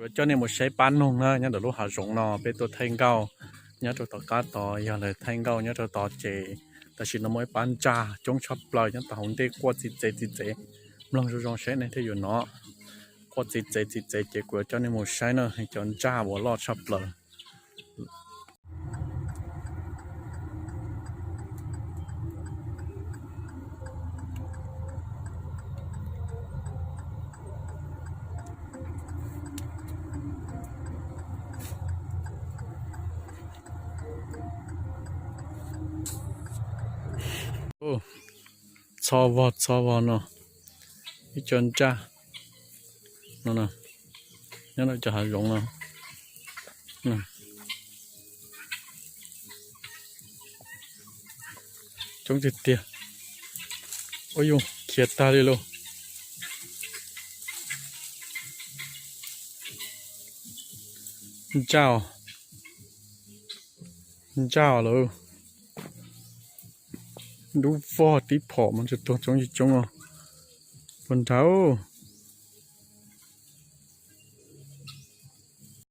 Kuv yuav coj nej mus saib pab noog na, nyob ntawm lub hav zoov no peb tuaj thaij nkauj nyob rau tom qab tod, yog lawv thaij nkauj nyob rau tod ces tam sim no muaj ib pab ntsaj coob tshaj plaws nyob tau hauv ntej quaj txiv txev txiv txev. Mloog zoo zoo saib nej thiaj yuav hnov. Quaj txiv txev txiv txev ces kuv yuav coj nej mus saib na, cov ntsaj uas loj tshaj plaws. Txho vog txho vog no, ib co ntsaj no, nyob rau cov hav zoov no. Coob tiag tiag. Ua yus khiav tag li lauj. Ntsaj, ntsaj lawm. Dub vog tib phom mas ntshe tuag coob coob coob os. Puag nrad.